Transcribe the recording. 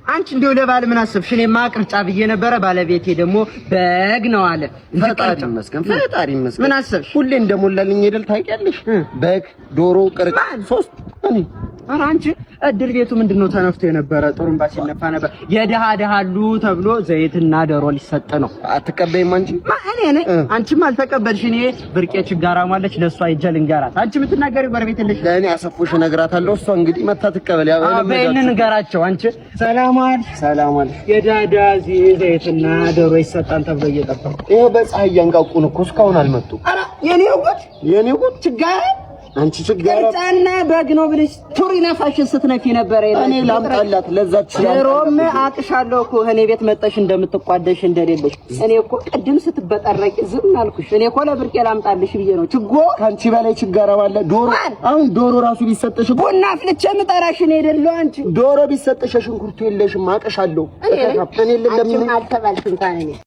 አንቺ እንደው ለባል ምን አሰብሽ? እኔማ ቅርጫ ብዬ ነበረ፣ ባለቤቴ ደግሞ በግ ነው አለ። እንጂ ፈጣሪ ቅርጫ ይመስገን፣ ፈጣሪ ይመስገን። ምን አሰብሽ? ሁሌ እንደሞላልኝ አይደል ታውቂያለሽ? በግ፣ ዶሮ፣ ቅርጫ ሶስት እኔ። ኧረ አንቺ እድር ቤቱ ምንድነው ተነፍቶ የነበረ? ጥሩምባ ሲነፋ ነበር። የድሃ ድሃ አሉ ተብሎ ዘይትና ዶሮ ሊሰጥ ነው። አትቀበይም አንቺ? ማ እኔ ነኝ? አንቺም አልተቀበልሽ። እኔ ብርቄ ችጋራም አለች፣ ለእሷ ሂጅ ልንገራት። አንቺ የምትናገሪው ጎረቤት የለሽ። ለእኔ አሰፎሽ እነግራታለሁ። እሷ እንግዲህ መታ ትቀበል። ያው በይን ንገራቸው። አንቺ ሰላም ዋልሽ። ሰላም ዋልሽ። የዳዳ ዘይትና ዶሮ ይሰጣል ተብሎ እየጠበኩ ይኸው በፀሐይ እያንቃቁን እኮ እስካሁን አልመጡም። ኧረ የኔው ጉድ፣ የኔው ጉድ፣ ችጋራ አንቺ ችጋራ። ቅርጫና በግ ነው ብለሽ ቱሪ ነፋሽን ስትነፊ ነበረ። እኔ ላምጣላት ለዛች። ዶሮም አቅሻለሁ እኮ እኔ ቤት መጠሽ እንደምትቋደሽ እንደሌለሽ። እኔ እኮ ቅድም ስትበጠረቂ ዝም አልኩሽ። እኔ እኮ ለብርቄ ላምጣልሽ ብዬ ነው። ችጎ ከአንቺ በላይ ችጋራ ባለ ዶሮ አሁን ዶሮ ራሱ ቢሰጥሽ ቡና አፍልቼ የምጠራሽ እኔ አይደለሁ አንቺ። ዶሮ ቢሰጥሽ ሽንኩርቱ የለሽም። አቅሻለሁ። እኔ አልተባልሽ እንኳን እኔ።